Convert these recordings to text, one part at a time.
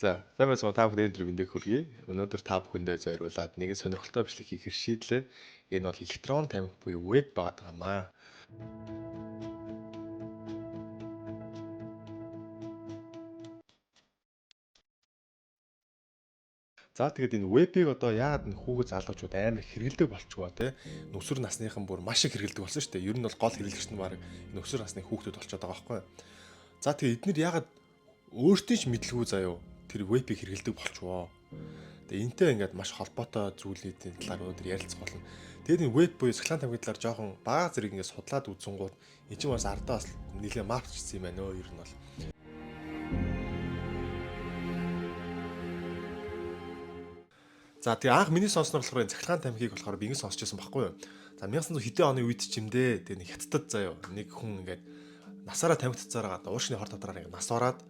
За, сайн байцгаана уу, та бүхэнд өдөр мэндийг хүргэе. Өнөөдөр та бүхэндээ зориулаад нэгэн сонирхолтой бичлэг хийхээр шийдлээ. Энэ бол электрон тамхи буюу веб байгаа юм аа. За, тэгээд энэ вебийг одоо яагаад энэ хүүхэд залуучууд амар хэрэгэлдэг болчихвоо те. Нүсэр насныхан бүр маш их хэрэгэлдэг болсон шүү дээ. Ер нь бол гол хэрэглэгч нь баг энэ өсвөр насны хүүхдүүд болчиход байгаа байхгүй. За, тэгээд эднэр яагаад өөртөө ч мэдлгүй заяо тэр вебийг хэрэгэлдэг болчихвоо. Тэгээ энтэй ингээд маш холбоотой зүйлүүдийн талаар өнөөдөр ярилцах болно. Тэгээд энэ веб буюу цахилгаан тамхины талаар жоохон бага зэрэг ингээд судлаад үзэнгууд энэ чинь бас ардаа бас нэлээ мапчсан юм байна өө ер нь бол. За, тэгээ анх миний сонсноор болохоор энэ цахилгаан тамхиг болохоор би ингэ сонсч байсан байхгүй юу. За, 1900 хэдэн оны үед ч юм дээ. Тэгээ нэг хятадд заяо нэг хүн ингээд насаараа тамхи татсараа уушгины хор тавдраар ингээд нас ороод,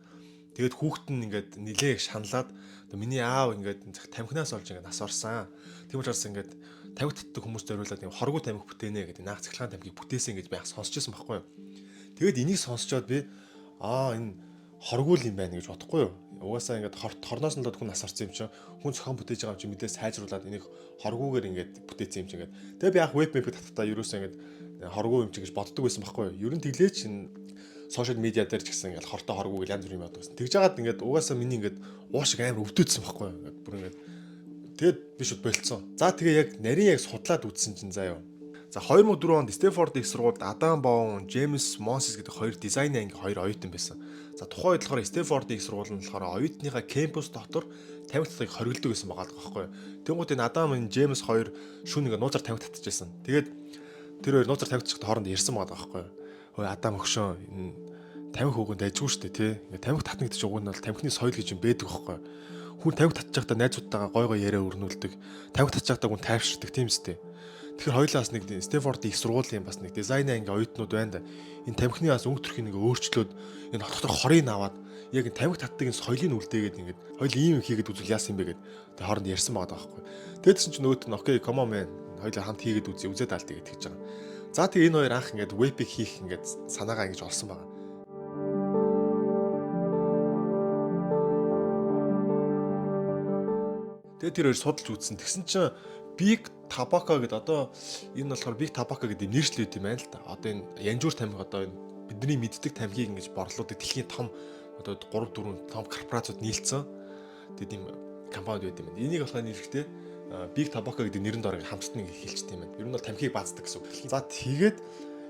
тэгээд хүүхэд нь ингээд нилээх шаналаад, миний аав ингээд тамхинаас олж ингээд нас орсон. Тийм учраас ингээд тамхи татдаг хүмүүст зориулаад юм хоргүй тамхи бүтээнэ гэдэг наах цахилгаан тамхиг бүтээсэн гэж би анх сонсч байсан байхгүй юу. Тэгээд энийг сонсчоод би энэ хоргүй л юм байна гэж бодохгүй юу. Угаасаа ингээд хорноос нь л хүн нас орсон юм чинь, хүн зохион бүтээж байгаа юм чинь мэдээ сайжруулад энийг хоргүйгээр ингээд бүтээсэн юм чинь ингээд. Тэгээ би анх веб мэпийг татахтаа ерөөсөө ингээд хоргүй юм чи гэж боддог байсан байхгүй юу. Ер нь тэглээч энэ сошиал медиа дээр ч гэсэн ингээд хортой хоргүй гэл янз бүрийн юм боддог байсан. Тэгж жагаад ингээд угаасаа миний ингээд уушиг амар өвдөөдсөн байхгүй юу. Ингээд бүр ингээд тэгээд би шууд болцсон. За, тэгээ яг нарийн яг судлаад үзсэн чинь заяа. За, 2004 онд Стэнфорд их сургуульд Адам Боун, Джеймс Монсис гэдэг хоёр дизайн анги хоёр оюутан байсан. За, тухайн үед болохоор Стэнфордын их сургууль нь болохоор оюутныхаа кампус дотор тамхи татахыг хориглодог гэсэн байгаа л байхгүй. Тэнгуут энэ Адам, энэ Джеймс хоёр шүн ингээ нууцаар тамхи татчихсан. Тэгээд тэр хоёр нууцаар тамхи татчихад хооронд ярьсан байгаа байхгүй. Ой, Адам өгшөө, энэ тамхи хөөгөнд дайжгүй шүү дээ, тий. Ингээ тамхи татна гэдэг чинь уг нь бол тамхины соёл гэж юм байдаг байхгүй. Хүн тамхи татчихтаа найзуудтайгаа гой гой яриа өрнүүлдэг. Тамхи татчихтаа хүн тайвширдаг, тийм үстэй. Тэгэхээр хоёулаа бас нэг Стэнфордын их сургуулийн бас нэг дизайн анги оюутнууд байна да. Энэ тамхины бас өнгө төрхийг нэг өөрчлөөд энэ дотор хорыг аваад яг энэ тамхи татдаг энэ соёлыг үлдээгээд ингээд хоёул ийм юм хийгээд үзвэл яасан юм бэ гэд тэг хооронд ярьсан байгаа байхгүй. Тэгэдсэн чинь нөгөөт нь "Okay, come on man, хоёулаа хамт хийгээд үзье, үзээд аалт" гэж тэгж байгаа. За, тэгээ энэ хоёр анх ингээд вебийг хийх ингээд санаагаа ингэж олсон байгаа. Тэгээ тэр хоёр судалж үзсэн. Тэгсэн чинь Big Tobacco гэдэг, одоо энэ болохоор Big Tobacco гэдэг нэршил үүд юм байна л да. Одоо энэ янжуур тамхи, одоо энэ бидний мэддэг тамхиг ингэж борлуулдаг дэлхийн том одоо 3 4 том корпорациуд нийлцсэн. Тэгээд ийм компаниуд байт юм байна. Энийг болохоор нэрхтээ Big Tobacco гэдэг нэрэн доор хамтд нэг хэлчихдэг юм байна. Ер нь бол тамхиг бааздаг гэсэн үг. За, тэгээд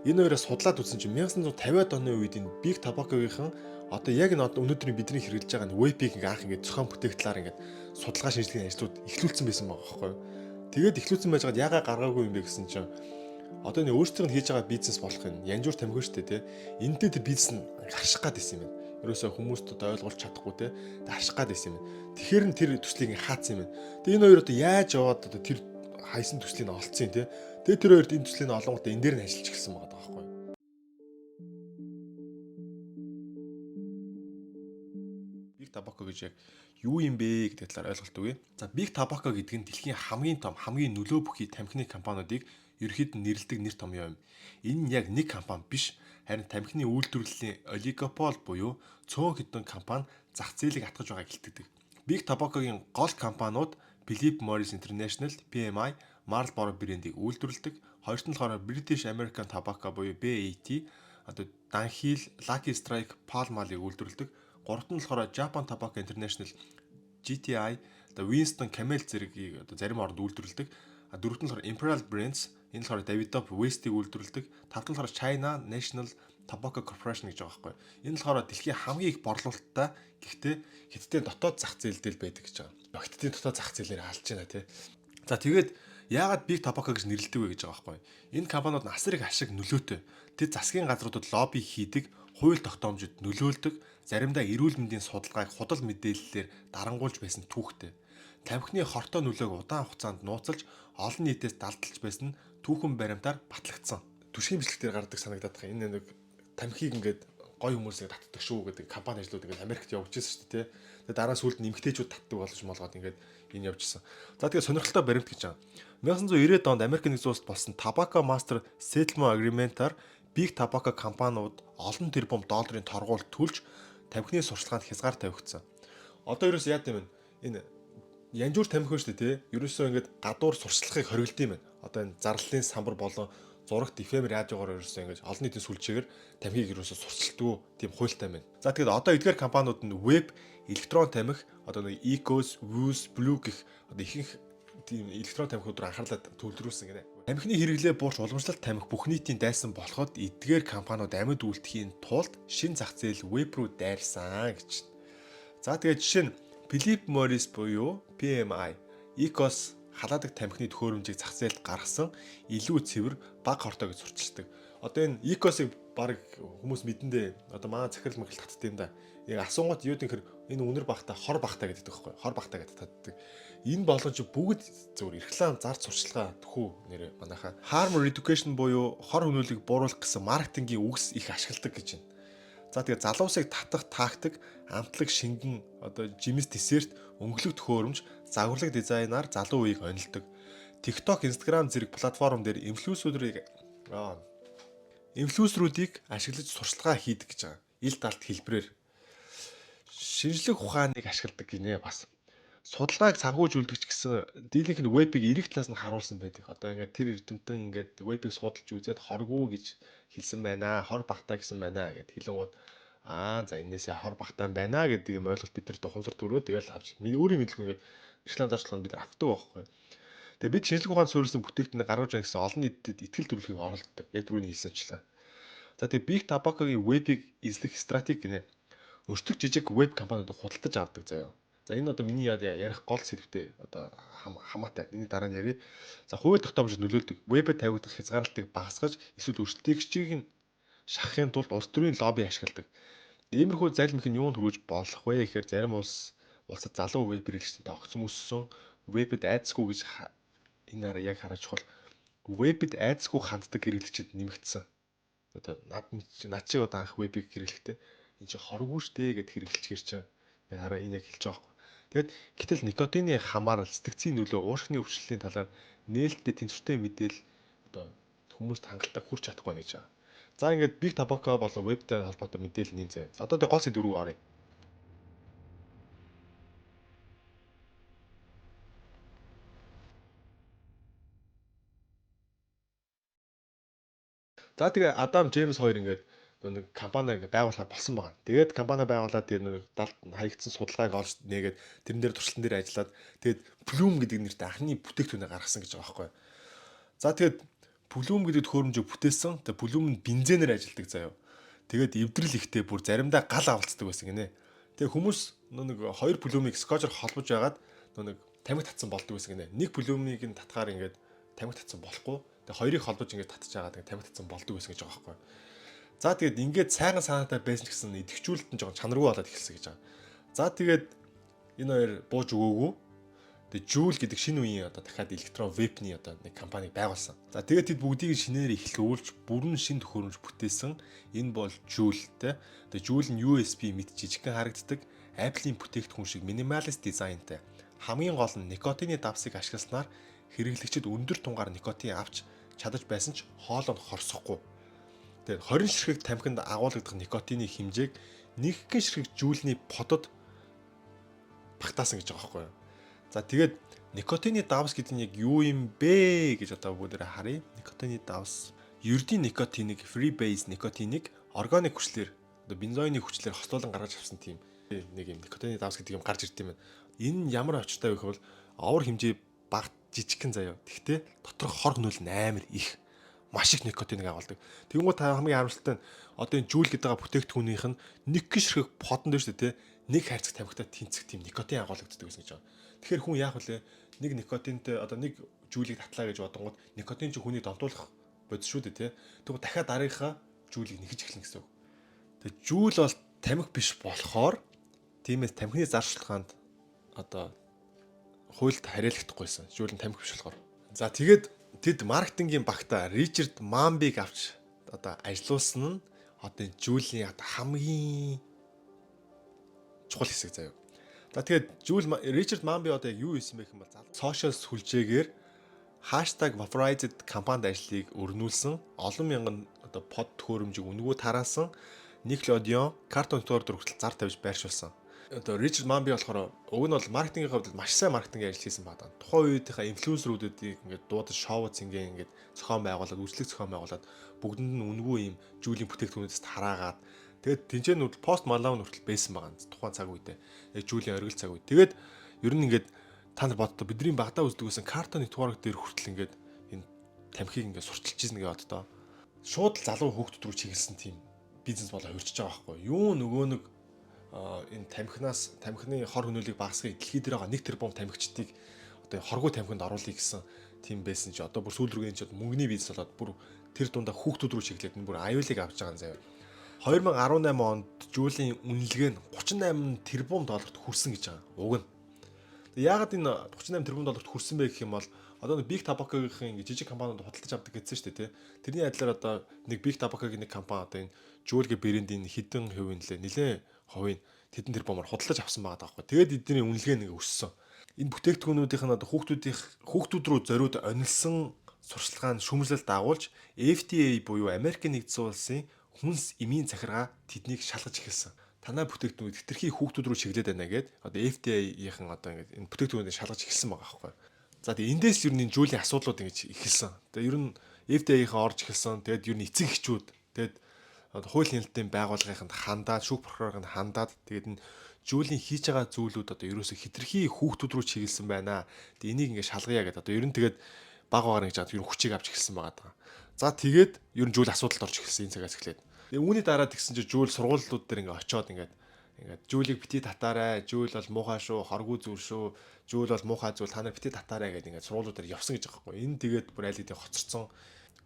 энэ хоёроос судлаад үзсэн чинь 1950-ад оны үед энэ Big Tobacco-гийнхан одоо яг энэ өнөөдрийн бидний хэрэглэж байгаа энэ vape-ийг ингээ анх ингээ зохион бүтээх талаар ингээ судалгаа шинжилгээний ажлууд эхлүүлсэн байсан байгаа байхгүй юу. Тэгээд эхлүүлсэн байж байгаад ягаа гаргаагүй юм бэ гэсэн чинь одоо энэ өөрсдийнх нь хийж байгаа бизнес болох юм янжуур тамхи шүү дээ, тий. Энтэй тэр бизнес нь харших гад байсан юм байна. Ерөөсөө хүмүүст одоо ойлгуулж чадахгүй, тий. Харших гад байсан юм байна. Тэгэхээр нь тэр төслийг хаацсан юм байна. Тэгээ энэ хоёр одоо яаж яваад одоо тэр хайсан төслийг нь олцсон юм, тий. Тэгээ тэр хоёрт энэ төслийг нь олонгуудаа энэ дээр нь ажиллаж эхэлсэн байгаа байхгүй юу. Big Tobacco гэж яг юу юм бэ гэдэг талаар ойлголт өгье. За, Big Tobacco гэдэг нь дэлхийн хамгийн том, хамгийн нөлөө бүхий тамхины компаниудыг ерөнхийд нь нэрлэдэг нэр томьёо юм. Энэ нь яг нэг компани биш, харин тамхины үйлдвэрлэлийн олигопол буюу цөөн хэдэн компани зах зээлийг атгаж байгааг илтгэдэг. Big Tobacco-гийн гол компаниуд Philip Morris International, PMI, Marlboro брендийг үйлдвэрлэдэг. Хоёрт нь болохоор British American Tobacco буюу BAT, одоо Dunhill, Lucky Strike, Pall Mall-ыг үйлдвэрлэдэг. Гуравт нь болохоор Japan Tobacco International, JTI, одоо Winston, Camel зэргийг одоо зарим оронд үйлдвэрлэдэг. А дөрөвт нь болохоор Imperial Brands, энэ болохоор Davidoff, West-ийг үйлдвэрлэдэг. Тавт нь болохоор China National Tobacco Corporation гэж байгаа байхгүй. Энэ болохоор дэлхийн хамгийн их борлуулалттай, гэхдээ Хятадын дотоод зах зээл дээр байдаг гэж байгаа. Хятадын дотоод зах зээлээр алж байна, тий. За, тэгээд яагаад Big Tobacco гэж нэрлэдэг вэ гэж байгаа байхгүй. Энэ компаниуд асар их ашиг нөлөөтэй. Тэр засгийн газруудад лобби хийдэг, хууль тогтоомжид нөлөөлдөг, заримдаа эрүүл мэндийн судалгааг худал мэдээллээр дарангуйлж байсан түүхтэй. Тамхины хортой нөлөөг удаан хугацаанд нууцлж, олон нийтээс далдалж байсан нь түүхэн баримтаар батлагдсан. Түшгийн бичлэг дээр гардаг санагдаад байгаа. Энэ нэг тамхиг ингээд гой хүмүүсийг татдаг шүү гэдэг компани ажлууд ингээд Америкт явж ирсэн шүү дээ, тий. Тэгээ дараа сүүлд нь эмгтээчүүд татдаг болж молгоод ингээд энэ явжсэн. За, тэгээ сонирхолтой баримт гэж байгаа. 1990-ад онд Америк нэгдсэн улсад болсон Tobacco Master Settlement Agreement-аар Big Tobacco компаниуд олон тэрбум долларын торгууль төлж тамхины сурталчилгаанд хязгаар тавигдсан. Одоо ерөөсөө яа гэм энэ янжуур тамхи шүү дээ, тий. Ерөөсөө ингээд гадуур сурталчилахыг хориглодог юм байна. Одоо энэ зарлалын самбар болон зурагт FM радиогоор ерөөсөө ингээд олон нийтийн сүлжээгээр тамхиг ерөөсөө сурталчилдаг тийм хуультай байна. За, тэгээд одоо эдгээр компаниуд нь vape, электрон тамхи, одоо нэг IQOS, Vuse, Blu гэх одоо ихэнх тийм электрон тамхиуд руу анхаарлаа төвлөрүүлсэн гинэ. Тамхины хэрэглээ буурч уламжлалт тамхи бүх нийтийн дайсан болоход эдгээр компаниуд амьд үлдэхийн тулд шинэ зах зээл vape руу дайрсан гэж. За, тэгээд жишээ нь Philip Morris буюу PMI IQOS халаадаг тамхины төхөөрөмжийг зах зээлд гаргасан, илүү цэвэр, бага хортой гэж сурталчилдаг. Одоо энэ IQOS-ыг баг хүмүүс мэдэндээ, одоо манай захирал махал татд юм да. Яг асуунгууд юу гэхээр энэ үнэр багта, хор багта гэдэг байхгүй, хор багта гэдэг татдаг. Энэ болгон чи бүгд зөвөр реклам, зарц сурчлагаа төхүү нэрэ манайхаа. Harm reduction буюу хор хөнөөлийг бууруулах гэсэн маркетингийн үгс их ашигладаг гэж байна. За, тэгээ залуусыг татах тактик амтлаг, шингэн, одоо жимс, десерт, өнгөлөг төхөөрөмж, загварлаг дизайнаар залуу үеийг онилдог. TikTok, Instagram зэрэг платформ дээр инфлюенсерүүдийг ашиглаж сурчлагаа хийдэг гэж байгаа. Ил далд хэлбэрээр шинжлэх ухааныг ашигладаг гинэ бас. Судалгааг санхүүжүүлдэг ч гэсэн дийлэнх нь vape-ийг эерэг талаас нь харуулсан байдаг. Одоо ингээд тэр эрдэмтэн ингээд vape-ийг судалж үзээд хоргүй гэж хэлсэн байна. Хор багтаа гэсэн байна гэд хэлэнгууд аа, за, энээсээ хор багтаа байна гэдэг юм ойлголт бид нар тухамсар төрөө тэгэл авч өөрийн мэдлэг ингээд реклам зарчлагыг бид авдаг байхгүй. Тэгээ бид шинжлэх ухаанд суурилсан бүтээгдэхүүнийг гаргаж байгаа гэсэн олон нийтэд итгэл төрөлхийг оролддог. Яг түрүүний хэлсэнчлээ. За, тэгээ Big Tobacco-гийн vape-ийг эзлэх стратеги гинэ. Өртөг жижиг vape компаниудыг худалдаж авдаг заяа. За, энэ одоо миний ярих гол сэдвтэй одоо хамаатай. Энийг дараа нь ярья. За, хууль тогтоомжид нөлөөлдөг. Vape-д тавигдах хязгаарлалтыг багасгаж эсвэл өрсөлдөөгчийг нь шахахын тулд улс төрийн лобби ашигладаг. Иймэрхүү залмих нь юунд хүрэж болох вэ гэхээр зарим улсад залуу vape хэрэглэгчид огцом өссөн. Vape-д айдасгүй гэж энэ араа яг хараж чухал. Vape-д айдасгүй ханддаг хэрэглэгчид нэмэгдсэн. Одоо над шиг одоо анх vape-ийг хэрэглэхдээ энэ чинь хоргүй штэ гэд хэрэглэчихэр чинь хараа энэ яг хэлж байгаа байхгүй. Тэгээд гэтэл никотины хамаарал, сэтгцийн нөлөө, уушгины өвчлөлийн талаар нээлттэй тэнцвэртэй мэдээлэл одоо хүмүүст хангалттай хүрч чадахгүй гэж байгаа. За, ингээд Big Tobacco болон vape-тэй холбоотой мэдээлэл нэг зэ. Одоо тэг гол сэдв рүү оръё. За, тэгээ Адам Джеймс хоёр ингээд нэг компани ингээд байгуулахаар болсон байгаа. Тэгээд компани байгуулад тэр нэг далд хаягдсан судалгааг олж нээгээд тэрэн дээр туршилтан дээр ажиллаад тэгээд Ploom гэдэг нэртэй анхны бүтээгдэхүүнээ гаргасан гэж байгаа байхгүй. За, тэгээд Ploom гэдэг төхөөрөмжийг бүтээсэн. Тэгээд Ploom нь бензинээр ажилладаг заяа. Тэгээд эвдрэл ихтэй, бүр заримдаа гал авалцдаг байсан гинэ. Тэгээд хүмүүс нэг хоёр Ploom-ыг скотчоор холбож байгаад нэг тамхи татсан болдог байсан гинэ. Нэг Ploom-ыг нь татгаар ингээд тамхи татсан болохгүй. Тэгээд хоёрыг холбож ингээд татж байгаа, тэгээд тамхи татсан болдог байсан гэж байгаа байхгүй. За, тэгээд ингээд сайхан санаатай байсан ч гэсэн идэвхжүүлэлт нь жоохон чанаргүй болоод эхэлсэн гэж байгаа. За, тэгээд энэ хоёр бууж өгөөгүй. Тэгээд Juul гэдэг шинэ үеийн одоо дахиад электрон vape-ний одоо нэг компаниг байгуулсан. За, тэгээд тэд бүгдийг шинээр эхлүүлж бүрэн шинэ төхөөрөмж бүтээсэн. Энэ бол Juul те. Тэгээд Juul нь USB мэт жижигхэн харагддаг, Apple-ийн бүтээгдэхүүн шиг минималист дизайнтай. Хамгийн гол нь никотины давсыг ашигласнаар хэрэглэгчид өндөр тунгаар никотин авч чадаж байсан ч хоолой нь хорсохгүй. Тэгээд 20 ширхэг тамхинд агуулгадах никотины хэмжээг нэгэн ширхэг Juul-ний подод багтаасан гэж байгаа байхгүй юу? За, тэгээд никотины давс гэдэг нь яг юу юм бэ гэж одоо бүгдээрээ харъя. Никотины давс ердийн никотиныг, free base никотиныг органик хүчлээр, одоо бензоины хүчлээр хослуулан гаргаж авсан тийм нэг юм никотины давс гэдэг юм гарч ирд юм байна. Энэ нь ямар очтой вэ гэвэл овор хэмжээ бага, жижигхэн заяа. Тэгтээ доторх хор хөнөөл нь амар их, маш их никотиныг агуулдаг. Тэгэнгүүт хамгийн харамсалтай нь одоо энэ Juul гэдэг байгаа бүтээгдэхүүнийх нь нэг ширхэг подон дээр шүү дээ, нэг хайрцаг тамхитай тэнцэх тийм никотин агуулгаддаг байсан гэж байгаа. Тэгэхээр хүн яах вүлээ? Нэг никотинтэй одоо нэг Juul-ийг татлаа гэж бодонгууд никотин чинь хүнийг донтуулах бодис шүү дээ, тий. Тэгвэл дахиад дараагийнхаа Juul-ийг нэхэж эхэлнэ гэсэн үг. Тэгээ Juul бол тамхи биш болохоор тиймээс тамхины заршилгаанд одоо хуульд хариалагдахгүйсэн. Juul нь тамхи биш болохоор. За, тэгээд тэд маркетингийн багта Ричард Мамбиг авч одоо ажиллуулсан нь одоо Juul-ийн одоо хамгийн чухал хэсэг заяа. За, тэгээд Juul Ричард Мамби одоо яг юу хийсэн бэ гэх юм бол social сүлжээгээр #Vaporized кампанид ажлыг өрнүүлсэн, олон мянган одоо под төхөөрөмжийг үнэгүй тараасан, Nickelodeon, Cartoon Network хүртэл зар тавьж байршуулсан. Одоо Ричард Мамби болохоор уг нь бол маркетингийн хувьд маш сайн маркетингийн ажил хийсэн байгаа. Тухайн үеийнхээ influencer үүдийг ингээд дуудаж, шоу цэнгээ ингээд зохион байгуулад, үйлчлэг зохион байгуулад, бүгдэнд нь үнэгүй ийм Juul ийн бүтээгдэхүүнээс тараагаад, тэгээд тэнцэн нүдэл Post Malone хүртэл байсан байгаа тухайн цаг үедээ. Яг Juul ийн оргил цаг үе. Тэгээд ер нь ингээд та нар боддоо, бидний багадаа үздэг байсан Cartoon Network дээр хүртэл ингээд энэ тамхиг ингээд сурталчилж ирсэн гэж боддоо. Шууд л залуу хүүхдүүд рүү чиглэсэн тийм бизнес болоо хөрчиж байгаа байхгүй юу? Нөгөө нэг энэ тамхинаас, тамхины хор хөнөөлийг багасгах, дэлхий дээр байгаа 1 тэрбум тамхичдыг одоо хоргүй тамхинд оруулъя гэсэн тийм байсан чи одоо бүр сүүл рүүгээ энэ ч мөнгөний бизнес болоод, бүр тэр дундаа хүүхдүүд рүү чиглээд энэ бүр аюулыг авч байгаа юм заяа. 2018 онд Juul ийн үнэлгээ нь 38 тэрбум долларт хүрсэн гэж байгаа. Уг нь. Яагаад энэ 38 тэрбум долларт хүрсэн бэ гэх юм бол одоо нэг Big Tobacco-гийн ингэ жижиг компаниуд худалдаж авдаг гэсэн шүү дээ, тий. Тэрний адилаар одоо нэг Big Tobacco-гийн нэг компани одоо энэ Juul гээ брендийн хэдэн хувийн нэлээ нэлээ хувийн тэдэн тэрбумаар худалдаж авсан байгаа даахгүй. Тэгээд эдний үнэлгээ нэг өссөн. Энэ бүтээгдэхүүнүүдийнх нь одоо хүүхдүүд рүү зориуд онилсан сурчлагаа нь шүүмжлэл дагуулж, FDA буюу Америкийн нэгдсэн улсын хүнс эмийн захиргаа тэднийг шалгаж эхэлсэн. Танай бүтээгдэхүүн хэтэрхий хүүхдүүд рүү чиглээд байна гээд одоо FDA-ийн одоо ингээд энэ бүтээгдэхүүнийг шалгаж эхэлсэн байгаа байхгүй. За, тэгээ эндээс ер нь энэ Juul ийн асуудлууд ингэж эхэлсэн. Тэгээ ер нь FDA-ийн орж эхэлсэн. Тэгээд ер нь эцэг эхчүүд, тэгээд хууль хяналтын байгууллагынханд хандаад, шүүх прокурорынд хандаад, тэгээд энэ Juul ийн хийж байгаа зүйлүүд одоо ерөөсө хэтэрхий хүүхдүүд рүү чиглэсэн байна. Тэгээ энийг ингээд шалгая гэдэг. Одоо ер нь тэгээд баг багаар ингэж ер нь хүчийг авч эхэлсэн байгаа даа. За, тэгээд ер нь Juul асуудалд орж эхэлсэн энэ цагаас эхлээд. Тэгээ үүний дараа тэгсэн чинь Juul сургуулиуд дээр ингээд очиод ингээд "Juul ийг битгий татаарай. Juul бол муухай шүү, хоргүй зүйл шүү. Juul бол муухай зүйл. Та нар битгий татаарай" гэдэг ингээд сургуулиуд дээр явсан гэж байгаа байхгүй. Энэ тэгээд бүр аль хэдийн хоцорсон.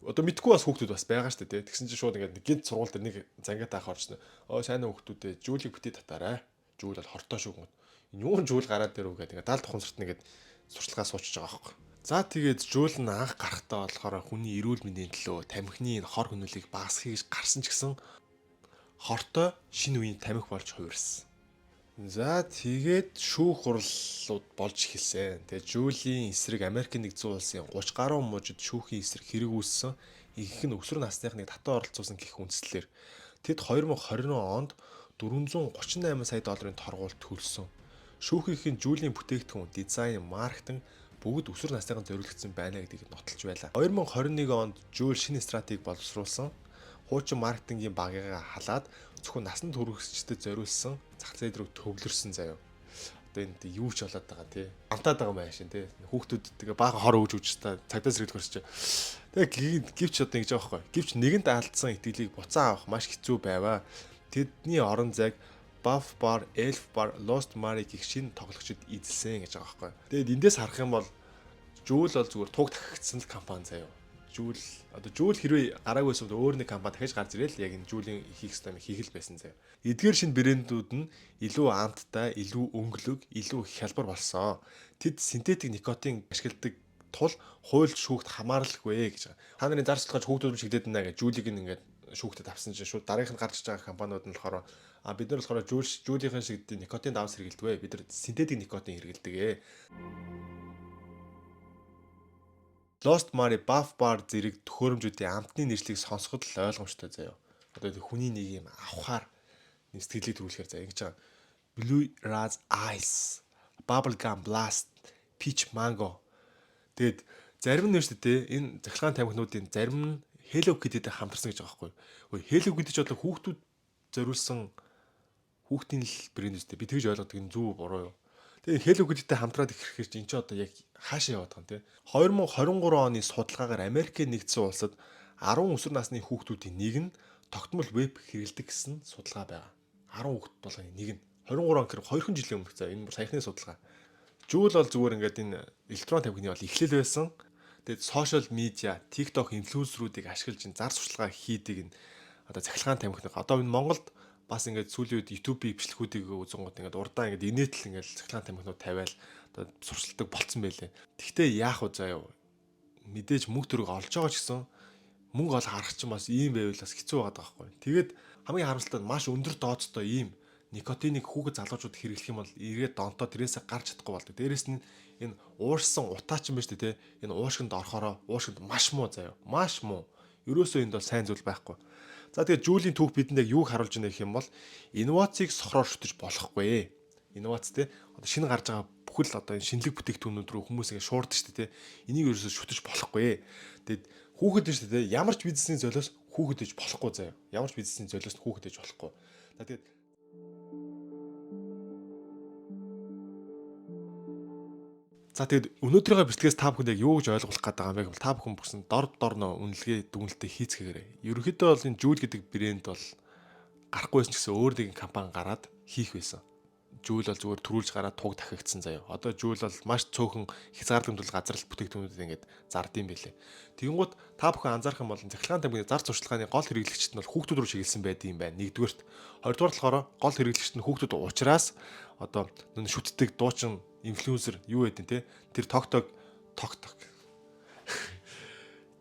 Одоо мэдгүй бас хүүхдүүд бас байгаа шүү дээ. Тэгсэн чинь шууд ингээд гинт сургууль дээр нэг зангиа таах орчихно. "Оо, сайн уу, хүүхдүүдээ, Juul ийг битгий татаарай. Juul бол хортой шүү" гэнэ. Энэ юун Juul гараад ирв гэдэг ингээд 70 тухамсарт нэгэд сурчлагаа суучж байгаа байхгүй. За, тэгээд Juul нь анх гарахтаа болохоор хүний эрүүл мэндийн төлөө тамхины энэ хор хөнөөлийг багасгахыг гэж гарсан ч гэсэн хортой шинэ үеийн тамхи болж хувирсан. За, тэгээд шүүх хурлууд болж эхэлсэн. Тэгээд Juul ийн эсрэг Америкийн нэгдсэн улсын 30 гаруй мужид шүүхийн эсрэг хэрэг үүссэн. Ихэнх нь өсвөр насныхныг татан оролцуулсан гэх үндслээр. Тэд 2020 онд 438 сая долларын торгууль төлсөн. Шүүхийнхэн Juul ийн бүтээгдэхүүн, дизайн, маркетинг бүгд өсвөр насныханд зориулагдсан байна гэдгийг нотолж байлаа. 2021 онд Juul шинэ стратеги боловсруулсан. Хуучин маркетингийн багыгаа халаад, зөвхөн насанд хүрэгчдэд зориулсан зах зээл рүү төвлөрсөн заяа. Одоо энд юу ч болоод байгаа, тий. Амтаад байгаа юм аашин, тий. Хүүхдүүд тэгээ баахан хор өгж өгч та цагдаа сэргэлэх көрч. Тэгээ гэвч одоо ингэж байгаа байхгүй. Гэвч нэгэнд алдсан итгэлийг буцаан авах маш хэцүү байваа. Тэдний орон зайг Buff Bar, Elf Bar, Lost Mary гэх шинэ тоглогчид эзэлсэн гэж байгаа байхгүй. Тэгээд эндээс харах юм бол Juul бол зүгээр туг дахигдсан л компани заяа. Juul, одоо Juul хэрвээ гараагүй байсан бол өөр нэг компани дахиж гарч ирэл яг энэ Juul ийн хийх ёстой юм хийх л байсан заяа. Эдгээр шинэ брэндүүд нь илүү амттай, илүү өнгөлөг, илүү хялбар болсон. Тэд синтетик никотин ашигладаг тул хууль шүүхт хамааралгүй гэж байгаа. Та нарын зар сурталчилгааж хүүхдүүд рүү чиглээд байна гэж Juul ийг ингээд шүүхтэд авсан чинь шууд дараагийнх нь гарч иж байгаа компаниуд нь болохоор а бид нар болохоор Juul ийнхэн шиг никотин давс хэрэглэдэг. Бид нар синтетик никотин хэрэглэдэг ээ. Lost Mary, Buff Bar зэрэг төхөөрөмжүүдийн амтны нэршлийг сонсоход л ойлгомжтой заяа. Одоо хүний нэг юм авахаар нэг сэтгэлийг төрүүлэхээр заяа ингэж байгаа. Blue Raz Ice, Bubble Gum Blast, Peach Mango. Тэгээд зарим нь шүү дээ, энэ цахилгаан тамхинуудын зарим нь Hello Kitty-тэй хамтарсан гэж байгаа байхгүй юу? Hello Kitty ч одоо хүүхдүүд зориулсан хүүхдийн л брэнд үстэй. Би тэгж ойлгодог, энэ зөв буруу юу? Тэгээ Hello Kitty-тэй хамтраад ирэхээр чинь энэ ч одоо яг хаашаа яваад байгаа юм те. 2023 оны судалгаагаар Америкийн нэгдсэн улсад 10 өсвөр насны хүүхдүүдийн нэг нь тогтмол vape хэрэглэдэг гэсэн судалгаа байгаа. 10 хүүхэд болгоны нэг нь. 23 он гэхээр 2 жилийн өмнөх, за, энэ бүр саяхны судалгаа. Juul бол зүгээр ингээд энэ электрон тамхины бол эхлэл байсан. Тэгээд social media, TikTok influencer үүдийг ашиглаж энэ зар сурталчилгаа хийдэг энэ одоо цахилгаан тамхины. Одоо энэ Монголд бас ингээд сүүлийн үед YouTube-ийн бичлэгүүдийг үзэнгууд ингээд урдаа ингээд инээтэл ингээд цахилгаан тамхинууд тавиал одоо сурчилдаг болцсон байлээ. Тэгтээ яах вэ заяа? Мэдээж мөнгө төгрөг олж байгаа ч гэсэн мөнгө олох арга чинь бас ийм байвал бас хэцүү байгаа байхгүй. Тэгээд хамгийн харамсалтай нь маш өндөр дооцтой ийм никотиныг хүүхэд залуучууд хэрэглэх юм бол эргээд донтоо тэрээсээ гарч чадахгүй болдог. Дээрэс нь энэ уурсан утаа ч юм байна шүү дээ, те. Энэ уушгинд орохороо уушгинд маш муу заяа. Маш муу. Ерөөсөө энд бол сайн зүйл байхгүй. За, тэгээд Juul ийн түүх бидэнд яг юуг харуулж байна гэх юм бол инновацийг сохроор шүтэж болохгүй. Инновац те, одоо шинэ гарч байгаа бүхэл одоо энэ шинэлэг бүтээгдэхүүнүүд рүү хүмүүс ингэ шуурдаг шүү дээ те. Энийг ерөөсөө шүтэж болохгүй. Тэгээд хүүхэд шүү дээ те. Ямар ч бизнесийн золиос хүүхэд ээж болохгүй заяа. Ямар ч бизнесийн золиос хүүхэд ээж болохгүй. За тэгээд За тэгээд өнөөдрийнхөө бичлэгээс та бүхэнд яг юу гэж ойлгуулах гээд байгаа юм бэ гэвэл та бүхэн бүхэн дор дор нөө үнэлгээ дүгнэлтээ хийцгээгээрэй. Ерөнхийдөө бол энэ Juul гэдэг брэнд бол гарахгүй байсан ч гэсэн өөр нэгэн компани гараад хийх байсан. Juul бол зүгээр төрүүлж гараад туг дахигдсан заяа. Одоо Juul бол маш цөөхөн хязгаарлагдмал газар л бүтээгдэхүүнүүд ингээд зардсан байлээ. Тэгэнгүүт та бүхэн анзаарах юм бол цахилгаан тамхины зар сурталчилгааны гол хэрэглэгчид нь бол хүүхдүүд рүү чиглэсэн байдаг юм байна. Нэгдүгээрт. Хоёрдугаар болохоор гол хэрэглэгчид нь хүүхдүүд учраас одоо нүн шүтдэг дуучин инфлюенсер юу гэдэг те, тэр ток ток ток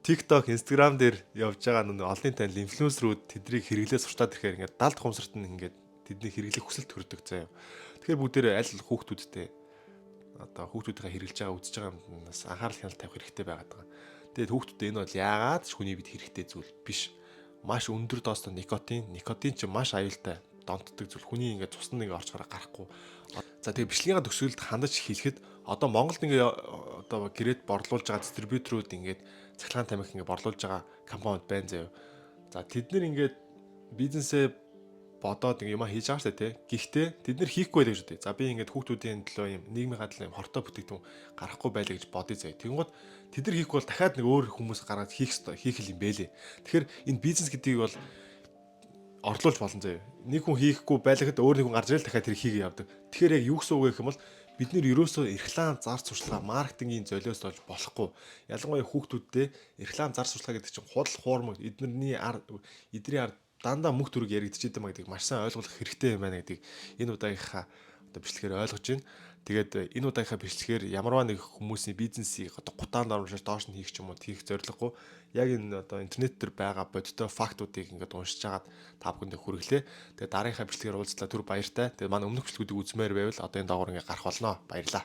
TikTok, Instagram дээр явж байгаа нүн олонний танил инфлюенсерүүд тэднийг хэрэглээ суртаад ирэхээр ингээд далд хумсарт нь ингээд тэдний хэрэглэх хүсэл төрдөг заяа. Тэгэхээр бүгдээрээ аль хүүхдүүдтэй одоо хүүхдүүдийнхээ хэрэглэж байгаа үзэж байгаа юмнаас анхаарал хяналт тавих хэрэгтэй байгаад байгаа. Тэгээд хүүхдүүдээ энэ бол яагаад ч хүний бид хэрэгтэй зүйл биш. Маш өндөр дозтой никотин, никотин чинь маш аюултай донтдог зүйл. Хүний ингээд цуснд ингээд орчхороо гарахгүй. За тэгээ бичлэгийн төгсгөлд хандаж хэлэхэд одоо Монголд ингээд одоо гэрэд борлуулж байгаа дистрибьюторууд ингээд цахилгаан тамхи ингээд борлуулж байгаа компаниуд байна заяа. За тэд нэр ингээд бизнесээ бодоод ингээ юм хийж байгаа шүү дээ тий. Гэхдээ тэд нэр хийхгүй байлаа гэж үү. За би ингээд хүүхдүүдийн төлөө юм нийгмийн төлөө юм хортой бүтээгдэхүүн гаргахгүй байлаа гэж бодъё заяа. Тэгэнгүүт тэд нар хийхгүй бол дахиад нэг өөр хүмүүс гаргаад хийх ёстой хийх юм бэлээ. Тэгэхээр энэ бизнес гэдгийг бол орлуулж болно заяа. Нэг хүн хийхгүй байлахад өөр нэг хүн гарч ирэл дахиад тэр хийгээ явдаг. Тэгэхээр яг юу гэсэн үг вэ гэх юм бол бид нэр ерөөсөө реклам зар сурталчилгаа маркетингийн золиос болж болохгүй. Ялангуяа хүүхдүүддээ реклам зар сурталчилгаа гэдэг чинь худал хуурмаг эднэрний эдний ар дандаа мөх төрөг яригдчихэд юм гэдгийг маш сайн ойлгох хэрэгтэй юм байна гэдгийг энэ удаагийнхаа одоо бичлэгээр ойлгож байна. Тэгээд энэ удаагийнхаа бичлэгээр ямарваа нэг хүмүүсийн бизнесийг одоо гутаанд оромжиж доош нь хийх ч юм уу хийх зорилгогүй яг энэ одоо интернет дээр байгаа бодиттой фактуудыг ингээд уншиж хагаад та бүхэндээ хүргэлээ. Тэгээд дараагийнхаа бичлэгээр уулзлаа, түр баяртай. Тэгээд манай өмнөх бичлэгүүдийг үзмээр байвал одоо энэ доогуур ингээд гарах болно. Баярлалаа.